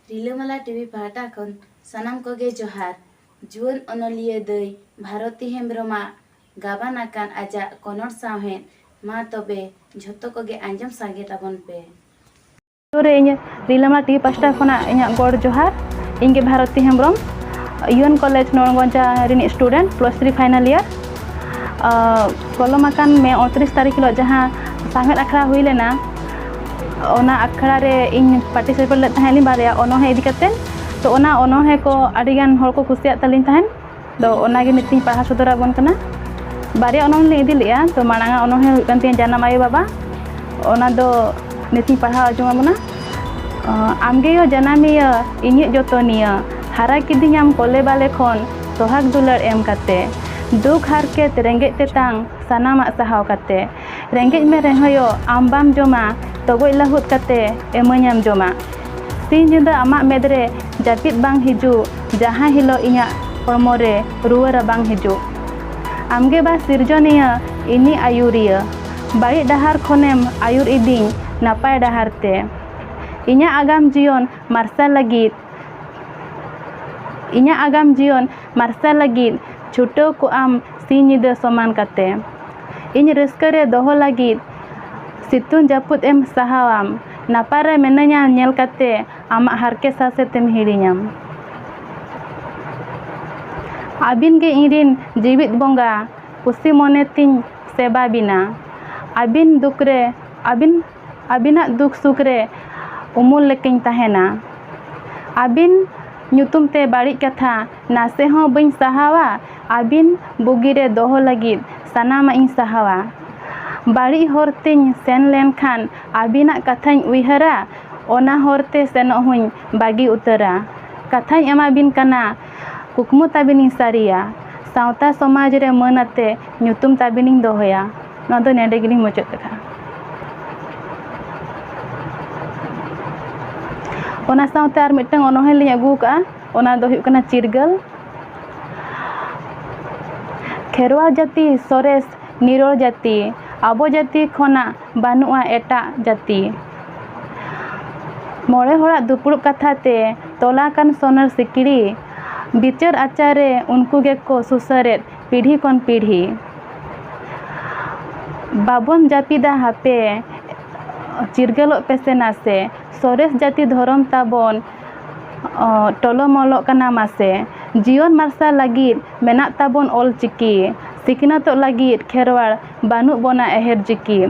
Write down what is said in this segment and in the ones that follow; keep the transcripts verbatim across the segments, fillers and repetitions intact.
ᱨᱤᱞᱟᱹᱢᱟᱞᱟ ᱴᱤᱵᱷᱤ ᱯᱟᱦᱴᱟ ᱠᱷᱚᱱ ᱥᱟᱱᱟᱢ ᱠᱚᱜᱮ ᱡᱚᱦᱟᱨ᱾ ᱡᱩᱣᱟᱹᱱ ᱚᱱᱚᱞᱤᱭᱟᱹ ᱫᱟᱹᱭ ᱵᱷᱟᱨᱚᱛᱤ ᱦᱮᱢᱵᱨᱚᱢᱟᱜ ᱜᱟᱵᱟᱱ ᱟᱠᱟᱱ ᱟᱡᱟᱜ ᱠᱚᱱᱚᱲ ᱥᱟᱶᱦᱮᱫ ᱢᱟ ᱛᱚᱵᱮ ᱡᱷᱚᱛᱚ ᱠᱚᱜᱮ ᱟᱸᱡᱚᱢ ᱥᱟᱸᱜᱮ ᱛᱟᱵᱚᱱ ᱯᱮ᱾ ᱨᱮ ᱤᱧ ᱨᱤᱞᱟᱹᱢᱟᱞᱟ ᱴᱤᱵᱷᱤ ᱯᱟᱦᱴᱟ ᱠᱷᱚᱱᱟᱜ ᱤᱧᱟᱹᱜ ᱜᱚᱰ ᱡᱚᱦᱟᱨ᱾ ᱤᱧ ᱜᱮ ᱵᱷᱟᱨᱚᱛᱤ ᱦᱮᱢᱵᱨᱚᱢ, ᱤᱭᱩ ᱮᱱ ᱠᱚᱞᱮᱡᱽ ᱱᱚᱲᱜᱚᱸᱡᱟ ᱨᱤᱱᱤᱡ student, plus three final year᱾ ᱯᱚᱞᱚᱢ ᱟᱠᱟᱱ ᱢᱮ ᱩᱱᱛᱨᱤᱥ ᱛᱟᱹᱨᱤᱠᱷ ᱦᱤᱞᱳᱜ ᱡᱟᱦᱟᱸ ᱥᱟᱶᱦᱮᱫ ᱟᱠᱷᱲᱟ ᱦᱩᱭ ᱞᱮᱱᱟ, ᱚᱱᱟ ᱟᱠᱷᱲᱟ ᱨᱮ ᱤᱧ participate ᱞᱮᱫ ᱛᱟᱦᱮᱸᱫ ᱞᱤᱧ ᱵᱟᱨᱭᱟ ᱚᱱᱚᱬᱦᱮ ᱤᱫᱤ ᱠᱟᱛᱮᱫ᱾ ᱛᱚ, ᱚᱱᱟ ᱚᱱᱚᱬᱦᱮ ᱠᱚ ᱟᱹᱰᱤᱜᱟᱱ ᱦᱚᱲ ᱠᱚ ᱠᱩᱥᱤᱭᱟᱜ ᱛᱟᱹᱞᱤᱧ ᱛᱟᱦᱮᱸᱫ᱾ ᱛᱚ, ᱚᱱᱟᱜᱮ ᱱᱤᱛᱤᱧ ᱯᱟᱲᱦᱟᱣ ᱥᱚᱫᱚᱨ ᱟᱵᱚᱱ ᱠᱟᱱᱟ᱾ ᱵᱟᱨᱭᱟ ᱚᱱᱚᱬᱦᱮ ᱞᱤᱧ ᱤᱫᱤ ᱞᱮᱫᱼᱟ᱾ ᱛᱚ, ᱢᱟᱲᱟᱝ ᱟᱜ ᱚᱱᱚᱬᱦᱮ ᱦᱩᱭᱩᱜ ᱠᱟᱱ ᱛᱤᱧᱟᱹ ᱡᱟᱱᱟᱢ ᱟᱭᱳ ᱵᱟᱵᱟ, ᱚᱱᱟ ᱫᱚ ᱱᱤᱛᱤᱧ ᱯᱟᱲᱦᱟᱣ ᱟᱸᱡᱚᱢ ᱟᱵᱚᱱᱟ᱾ ᱟᱢᱜᱮ ᱭᱳ ᱡᱟᱱᱟᱢᱤᱭᱟᱹ, ᱤᱧᱤᱡ ᱡᱚᱛᱚᱱᱤᱭᱟᱹ, ᱦᱟᱨᱟ ᱠᱤᱫᱤᱧᱟᱢ ᱠᱚᱞᱮ ᱵᱟᱞᱮ ᱠᱷᱚᱱ, ᱥᱚᱦᱟᱜᱽ ᱫᱩᱞᱟᱹᱲ ᱮᱢ ᱠᱟᱛᱮ, ᱫᱩᱠ ᱦᱟᱨᱠᱮᱛ ᱨᱮᱸᱜᱮᱡ ᱛᱮᱛᱟᱝ ᱥᱟᱱᱟᱢᱟᱜ ᱥᱟᱦᱟᱣ ᱠᱟᱛᱮ, ᱨᱮᱸᱜᱮᱡ ᱢᱮ ᱨᱮᱦᱚᱸ ᱭᱳ ᱟᱢ ᱵᱟᱢ ᱡᱚᱢᱟ, ᱛᱚᱜᱚᱡ ᱞᱟᱹᱦᱩᱫ ᱠᱟᱛᱮ ᱮᱢᱟᱹᱧᱟᱢ ᱡᱚᱢᱟᱜ᱾ ᱥᱤᱧ ᱧᱤᱫᱟᱹ ᱟᱢᱟᱜ ᱢᱮᱫ ᱨᱮ ᱡᱟᱹᱯᱤᱫ ᱵᱟᱝ ᱦᱤᱡᱩᱜ, ᱡᱟᱦᱟᱸ ᱦᱤᱞᱳᱜ ᱤᱧᱟᱹᱜ ᱦᱚᱲᱢᱚ ᱨᱮ ᱨᱩᱣᱟᱹ ᱨᱟᱵᱟᱝ ᱦᱤᱡᱩᱜ᱾ ᱟᱢᱜᱮ ᱵᱟ ᱥᱤᱨᱡᱚᱱᱤᱭᱟᱹ, ᱤᱧᱤᱡ ᱟᱹᱭᱩᱨᱤᱭᱟᱹ, ᱵᱟᱹᱲᱤᱡ ᱰᱟᱦᱟᱨ ᱠᱷᱚᱱᱮᱢ ᱟᱹᱭᱩᱨ ᱤᱫᱤᱧ ᱱᱟᱯᱟᱭ ᱰᱟᱦᱟᱨ ᱛᱮ᱾ ᱤᱧᱟᱹᱜ ᱟᱜᱟᱢ ᱡᱤᱭᱚᱱ ᱢᱟᱨᱥᱟᱞ ᱞᱟᱹᱜᱤᱫ, ᱤᱧᱟᱹᱜ ᱟᱜᱟᱢ ᱡᱤᱭᱚᱱ ᱢᱟᱨᱥᱟᱞ ᱞᱟᱹᱜᱤᱫ ᱪᱷᱩᱴᱟᱹᱣ ᱠᱚᱜ ᱟᱢ ᱥᱤᱧ ᱧᱤᱫᱟᱹ ᱥᱚᱢᱟᱱ ᱠᱟᱛᱮ᱾ ᱤᱧ ᱨᱟᱹᱥᱠᱟᱹ ᱨᱮ ᱫᱚᱦᱚ ᱞᱟᱹᱜᱤᱫ ᱥᱤᱛᱩᱝ ᱡᱟᱹᱯᱩᱫ ᱮᱢ ᱥᱟᱦᱟᱣᱟᱢ, ᱱᱟᱯᱟᱭ ᱨᱮ ᱢᱤᱱᱟᱹᱧᱟ ᱧᱮᱞ ᱠᱟᱛᱮ ᱟᱢᱟᱜ ᱦᱟᱨᱠᱮᱛ ᱥᱟᱥᱮᱛᱮᱢ ᱦᱤᱲᱤᱧᱟᱢ᱾ ᱟᱹᱵᱤᱱ ᱜᱮ ᱤᱧᱨᱤᱱ ᱡᱤᱣᱤᱫ ᱵᱚᱸᱜᱟ, ᱠᱩᱥᱤ ᱢᱚᱱᱮ ᱛᱤᱧ ᱥᱮᱵᱟ ᱵᱤᱱᱟ᱾ ᱟᱹᱵᱤᱱ ᱫᱩᱠ ᱨᱮ, ᱟᱹᱵᱤᱱ, ᱟᱹᱵᱤᱱᱟᱜ ᱫᱩᱠ ᱥᱩᱠ ᱨᱮ ᱩᱢᱩᱞ ᱞᱮᱠᱟᱧ ᱛᱟᱦᱮᱱᱟ᱾ ᱟᱹᱵᱤᱱ ᱧᱩᱛᱩᱢ ᱛᱮ ᱵᱟᱹᱲᱤᱡ ᱠᱟᱛᱷᱟ ᱱᱟᱥᱮ ᱦᱚᱸ ᱵᱟᱹᱧ ᱥᱟᱦᱟᱣᱟ᱾ ᱟᱹᱵᱤᱱ ᱵᱩᱜᱤ ᱨᱮ ᱫᱚᱦᱚ ᱞᱟᱹᱜᱤᱫ ᱥᱟᱱᱟᱢᱟᱜ ᱤᱧ ᱥᱟᱦᱟᱣᱟ᱾ ᱵᱟᱹᱲᱤᱡ ᱦᱚᱨ ᱛᱮᱧ ᱥᱮᱱ ᱞᱮᱱᱠᱷᱟᱱ ᱟᱹᱵᱤᱱᱟᱜ ᱠᱟᱛᱷᱟᱧ ᱩᱭᱦᱟᱹᱨᱟ, ᱚᱱᱟ ᱦᱚᱨ ᱛᱮ ᱥᱮᱱᱚᱜ ᱦᱚᱸᱧ ᱵᱟᱹᱜᱤ ᱩᱛᱟᱹᱨᱟ᱾ ᱠᱟᱛᱷᱟᱧ ᱮᱢᱟᱵᱤᱱ ᱠᱟᱱᱟ, ᱠᱩᱠᱢᱩ ᱛᱟᱹᱵᱤᱱᱤᱧ ᱥᱟᱹᱨᱤᱭᱟ, ᱥᱟᱶᱛᱟ ᱥᱚᱢᱟᱡᱽ ᱨᱮ ᱢᱟᱹᱱ ᱟᱛᱮ ᱧᱩᱛᱩᱢ ᱛᱟᱹᱵᱤᱱᱤᱧ ᱫᱚᱦᱚᱭᱟ᱾ ᱱᱚᱣᱟ ᱫᱚ ᱱᱮᱰᱮ ᱜᱮᱞᱤᱧ ᱢᱩᱪᱟᱹᱫ ᱠᱟᱜᱼᱟ᱾ ᱚᱱᱟ ᱥᱟᱶᱛᱮ ᱟᱨ ᱢᱤᱫᱴᱟᱝ ᱚᱱᱚᱬᱦᱮ ᱞᱤᱧ ᱟᱹᱜᱩ ᱟᱠᱟᱫᱼᱟ, ᱚᱱᱟ ᱫᱚ ᱦᱩᱭᱩᱜ ᱠᱟᱱᱟ ᱪᱤᱨᱜᱟᱹᱞ᱾ ᱠᱷᱮᱨᱣᱟᱲ ᱡᱟᱹᱛᱤ ᱥᱚᱨᱮᱥ ᱱᱤᱨᱚᱲ ᱡᱟᱹᱛᱤ, ᱟᱵᱚ ᱡᱟᱹᱛᱤ ᱠᱷᱚᱱᱟᱜ ᱵᱟᱹᱱᱩᱜᱼᱟ ᱮᱴᱟᱜ ᱡᱟᱹᱛᱤ᱾ ᱢᱚᱬᱮ ᱦᱚᱲᱟᱜ ᱫᱩᱯᱲᱩᱵ ᱠᱟᱛᱷᱟ ᱛᱮ ᱛᱚᱞᱟ ᱠᱟᱱ ᱥᱚᱱᱮᱨ ᱥᱤᱠᱲᱤ, ᱵᱤᱪᱟᱹᱨ ᱟᱪᱟᱨ ᱨᱮ ᱩᱱᱠᱩ ᱜᱮᱠᱚ ᱥᱩᱥᱟᱹᱨᱮᱫ ᱯᱤᱲᱦᱤ ᱠᱷᱚᱱ ᱯᱤᱲᱦᱤ᱾ ᱵᱟᱵᱚᱱ ᱡᱟᱹᱯᱤᱫᱟ ᱦᱟᱯᱮ, ᱪᱤᱨᱜᱟᱹᱞᱚᱜ ᱯᱮᱥᱮ ᱱᱟᱥᱮ, ᱥᱚᱨᱮᱥ ᱡᱟᱹᱛᱤ ᱫᱷᱚᱨᱚᱢ ᱛᱟᱵᱚᱱ, ᱚ, ᱴᱚᱞᱚᱢᱚᱞᱚᱜ ᱠᱟᱱᱟ ᱢᱟᱥᱮ᱾ ᱡᱤᱭᱚᱱ ᱢᱟᱨᱥᱟᱞ ᱞᱟᱹᱜᱤᱫ ᱢᱮᱱᱟᱜ ᱛᱟᱵᱚᱱ ᱚᱞ ᱪᱤᱠᱤ, ᱥᱤᱠᱷᱱᱟᱹᱛᱚᱜ ᱞᱟᱹᱜᱤᱫ ᱠᱷᱮᱨᱣᱟᱲ ᱵᱟᱹᱱᱩᱜ ᱵᱚᱱᱟ ᱮᱦᱮᱨ ᱡᱤᱠᱤ᱾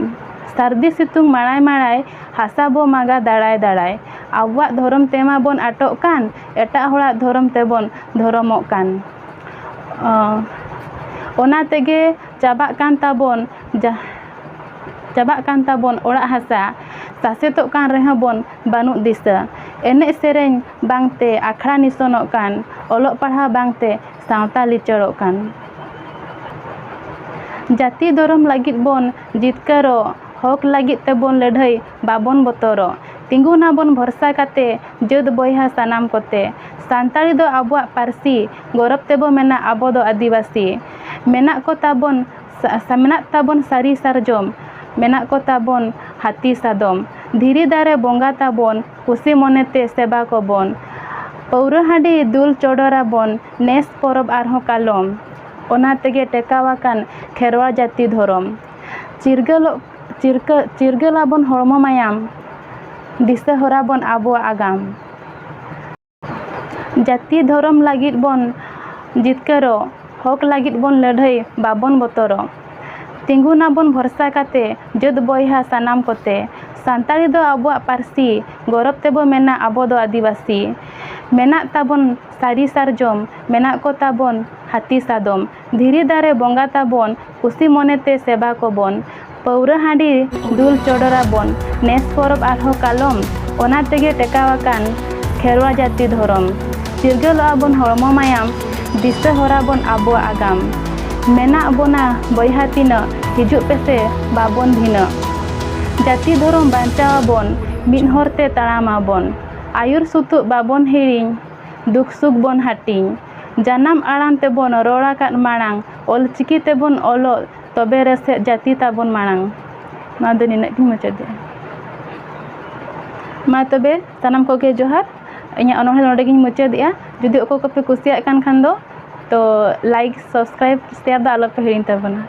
ᱥᱟᱹᱨᱫᱤ ᱥᱤᱛᱩᱝ ᱢᱟᱲᱟᱭ ᱢᱟᱲᱟᱭ ᱦᱟᱥᱟ ᱵᱚ ᱢᱟᱜᱟ ᱫᱟᱲᱟᱭ ᱫᱟᱲᱟᱭ᱾ ᱟᱵᱚᱣᱟᱜ ᱫᱷᱚᱨᱚᱢ ᱛᱮᱢᱟ ᱵᱚᱱ ᱟᱴᱚᱜ ᱠᱟᱱ, ᱮᱴᱟᱜ ᱦᱚᱲᱟᱜ ᱫᱷᱚᱨᱚᱢ ᱛᱮᱵᱚᱱ ᱫᱷᱚᱨᱚᱢᱚᱜ ᱠᱟᱱ᱾ ᱚ, ᱚᱱᱟ ᱛᱮᱜᱮ ᱪᱟᱵᱟᱜ ᱠᱟᱱ ᱛᱟᱵᱚᱱ, ᱡᱟ-, ᱪᱟᱵᱟᱜ ᱠᱟᱱ ᱛᱟᱵᱚᱱ ᱚᱲᱟᱜ ᱦᱟᱥᱟ, ᱥᱟᱥᱮᱛᱚᱜ ᱠᱟᱱ ᱨᱮᱦᱚᱸ ᱵᱚᱱ ᱵᱟᱹᱱᱩᱜ ᱫᱤᱥᱟᱹ᱾ ᱮᱱᱮᱡ ᱥᱮᱨᱮᱧ ᱵᱟᱝᱛᱮ ᱟᱠᱷᱲᱟ ᱱᱤᱥᱚᱱᱚᱜ ᱠᱟᱱ, ᱚᱞᱚᱜ ᱯᱟᱲᱦᱟᱣ ᱵᱟᱝᱛᱮ ᱥᱟᱶᱛᱟ ᱞᱤᱪᱟᱹᱲᱚᱜ ᱠᱟᱱ᱾ ᱡᱟᱹᱛᱤ ᱫᱷᱚᱨᱚᱢ ᱞᱟᱹᱜᱤᱫ ᱵᱚᱱ ᱡᱤᱛᱠᱟᱹᱨᱚᱜ, ᱦᱚᱠ ᱞᱟᱹᱜᱤᱫ ᱛᱮᱵᱚᱱ ᱞᱟᱹᱲᱦᱟᱹᱭ, ᱵᱟᱵᱚᱱ ᱵᱚᱛᱚᱨᱚᱜ᱾ ᱛᱤᱸᱜᱩᱱᱟᱵᱚᱱ ᱵᱷᱚᱨᱥᱟ ᱠᱟᱛᱮ ᱡᱟᱹᱛ ᱵᱚᱭᱦᱟ ᱥᱟᱱᱟᱢ ᱠᱚᱛᱮ᱾ ᱥᱟᱱᱛᱟᱲᱤ ᱫᱚ ᱟᱵᱚᱣᱟᱜ ᱯᱟᱹᱨᱥᱤ, ᱜᱚᱨᱚᱵ ᱛᱮᱵᱚ ᱢᱮᱱᱟ ᱟᱵᱚ ᱫᱚ ᱟᱹᱫᱤᱵᱟᱹᱥᱤ᱾ ᱢᱮᱱᱟᱜ ᱠᱚ ᱛᱟᱵᱚᱱ ᱥᱟ-, ᱥᱟ-, ᱢᱮᱱᱟᱜ ᱛᱟᱵᱚᱱ ᱥᱟᱹᱨᱤ ᱥᱟᱨᱡᱚᱢ, ᱢᱮᱱᱟᱜ ᱠᱚ ᱛᱟᱵᱚᱱ ᱦᱟᱹᱛᱤ ᱥᱟᱫᱚᱢ᱾ ᱫᱷᱤᱨᱤ ᱫᱟᱨᱮ ᱵᱚᱸᱜᱟ ᱛᱟᱵᱚᱱ, ᱠᱩᱥᱤ ᱢᱚᱱᱮᱛᱮ ᱥᱮᱵᱟ ᱠᱚᱵᱚᱱ᱾ ᱯᱟᱹᱣᱨᱟᱹ ᱦᱟᱺᱰᱤ ᱫᱩᱞ ᱪᱚᱰᱚᱨᱟᱵᱚᱱ, ᱱᱮᱥ ᱯᱚᱨᱚᱵᱽ ᱟᱨᱦᱚᱸ ᱠᱟᱞᱚᱢ᱾ ᱚᱱᱟ ᱛᱮᱜᱮ ᱴᱮᱠᱟᱣ ᱟᱠᱟᱱ ᱠᱷᱮᱨᱣᱟᱲ ᱡᱟᱹᱛᱤ ᱫᱷᱚᱨᱚᱢ᱾ ᱪᱤᱨᱜᱟᱹᱞᱚᱜ, ᱪᱤᱨᱠᱟᱹ-, ᱪᱤᱨᱜᱟᱹᱞ ᱟᱵᱚᱱ ᱦᱚᱲᱢᱚ ᱢᱟᱭᱟᱢ, ᱫᱤᱥᱟᱹ ᱦᱚᱨᱟ ᱵᱚᱱ ᱟᱵᱚᱣᱟᱜ ᱟᱜᱟᱢ᱾ ᱡᱟᱹᱛᱤ ᱫᱷᱚᱨᱚᱢ ᱞᱟᱹᱜᱤᱫ ᱵᱚᱱ ᱡᱤᱛᱠᱟᱹᱨᱚᱜ, ᱦᱚᱠ ᱞᱟᱹᱜᱤᱫ ᱵᱚᱱ ᱞᱟᱹᱲᱦᱟᱹᱭ, ᱵᱟᱵᱚᱱ ᱵᱚᱛᱚᱨᱚᱜ᱾ ᱛᱤᱸᱜᱩᱱᱟᱵᱚᱱ ᱵᱷᱚᱨᱥᱟ ᱠᱟᱛᱮ, ᱡᱟᱹᱛ ᱵᱚᱭᱦᱟ ᱥᱟᱱᱟᱢ ᱠᱚᱛᱮ᱾ ᱥᱟᱱᱛᱟᱲᱤ ᱫᱚ ᱟᱵᱚᱣᱟᱜ ᱯᱟᱹᱨᱥᱤ, ᱜᱚᱨᱚᱵ ᱛᱮᱵᱚ ᱢᱮᱱᱟ ᱟᱵᱚ ᱫᱚ ᱟᱹᱫᱤᱵᱟᱹᱥᱤ᱾ ᱢᱮᱱᱟᱜ ᱛᱟᱵᱚᱱ ᱥᱟᱹᱨᱤ ᱥᱟᱨᱡᱚᱢ, ᱢᱮᱱᱟᱜ ᱠᱚ ᱛᱟᱵᱚᱱ ᱦᱟᱹᱛᱤ ᱥᱟᱫᱚᱢ᱾ ᱫᱷᱤᱨᱤ ᱫᱟᱨᱮ ᱵᱚᱸᱜᱟ ᱛᱟᱵᱚᱱ, ᱠᱩᱥᱤ ᱢᱚᱱᱮᱛᱮ ᱥᱮᱵᱟ ᱠᱚᱵᱚᱱ᱾ ᱯᱟᱹᱣᱨᱟᱹ ᱦᱟᱺᱰᱤ ᱫᱩᱞ ᱪᱚᱰᱚᱨᱟᱵᱚᱱ, ᱱᱮᱥ ᱯᱚᱨᱚᱵᱽ ᱟᱨᱦᱚᱸ ᱠᱟᱞᱚᱢ᱾ ᱚᱱᱟ ᱛᱮᱜᱮ ᱴᱮᱠᱟᱣ ᱟᱠᱟᱱ ᱠᱷᱮᱨᱣᱟᱲ ᱡᱟᱹᱛᱤ ᱫᱷᱚᱨᱚᱢ᱾ ᱪᱤᱨᱜᱟᱹᱞᱚᱜᱼᱟ ᱵᱚᱱ ᱦᱚᱲᱢᱚ ᱢᱟᱭᱟᱢ, ᱫᱤᱥᱟᱹ ᱦᱚᱨᱟ ᱵᱚᱱ ᱟᱵᱚᱣᱟᱜ ᱟᱜᱟᱢ᱾ ᱢᱮᱱᱟᱜ ᱵᱚᱱᱟ ᱵᱚᱭᱦᱟ ᱛᱤᱱᱟᱹᱜ, ᱦᱤᱡᱩᱜ ᱯᱮᱥᱮ ᱵᱟᱵᱚᱱ ᱵᱷᱤᱱᱟᱹᱜ᱾ ᱡᱟᱹᱛᱤ ᱫᱷᱚᱨᱚᱢ ᱵᱟᱧᱪᱟᱣ ᱟᱵᱚᱱ, ᱢᱤᱫ ᱦᱚᱨ ᱛᱮ ᱛᱟᱲᱟᱢ ᱟᱵᱚᱱ᱾ ᱟᱹᱭᱩᱨ ᱥᱩᱛᱩᱜ ᱵᱟᱵᱚᱱ ᱦᱤᱲᱤᱧ, ᱫᱩᱠ ᱥᱩᱠ ᱵᱚᱱ ᱦᱟᱹᱴᱤᱧ᱾ ᱡᱟᱱᱟᱢ ᱟᱲᱟᱝ ᱛᱮᱵᱚᱱ ᱨᱚᱲ ᱟᱠᱟᱫ ᱢᱟᱲᱟᱝ, ᱚᱞ ᱪᱤᱠᱤ ᱛᱮᱵᱚᱱ ᱚᱞᱚᱜ, ᱛᱚᱵᱮ ᱨᱮᱥᱮᱫ ᱡᱟᱹᱛᱤ ᱛᱟᱵᱚᱱ ᱢᱟᱲᱟᱝ᱾ ᱱᱚᱣᱟ ᱫᱚ ᱱᱤᱱᱟᱹᱜ ᱜᱤᱧ ᱢᱩᱪᱟᱹᱫᱮᱜᱼᱟ᱾ ᱢᱟ ᱛᱚᱵᱮ ᱥᱟᱱᱟᱢ ᱠᱚᱜᱮ ᱡᱚᱦᱟᱨ᱾ ᱤᱧᱟᱹᱜ ᱚᱱᱚᱬᱦᱮ ᱱᱚᱰᱮ ᱜᱤᱧ ᱢᱩᱪᱟᱹᱫᱮᱜᱼᱟ᱾ ᱡᱩᱫᱤ ᱚᱠᱚᱭ ᱠᱚᱯᱮ ᱠᱩᱥᱤᱭᱟᱜ ᱠᱟᱱ ᱠᱷᱟᱱ ᱫᱚ, ᱛᱚ like, subscribe, share ᱫᱚ ᱟᱞᱚᱯᱮ ᱦᱤᱲᱤᱧ ᱛᱟᱵᱚᱱᱟ᱾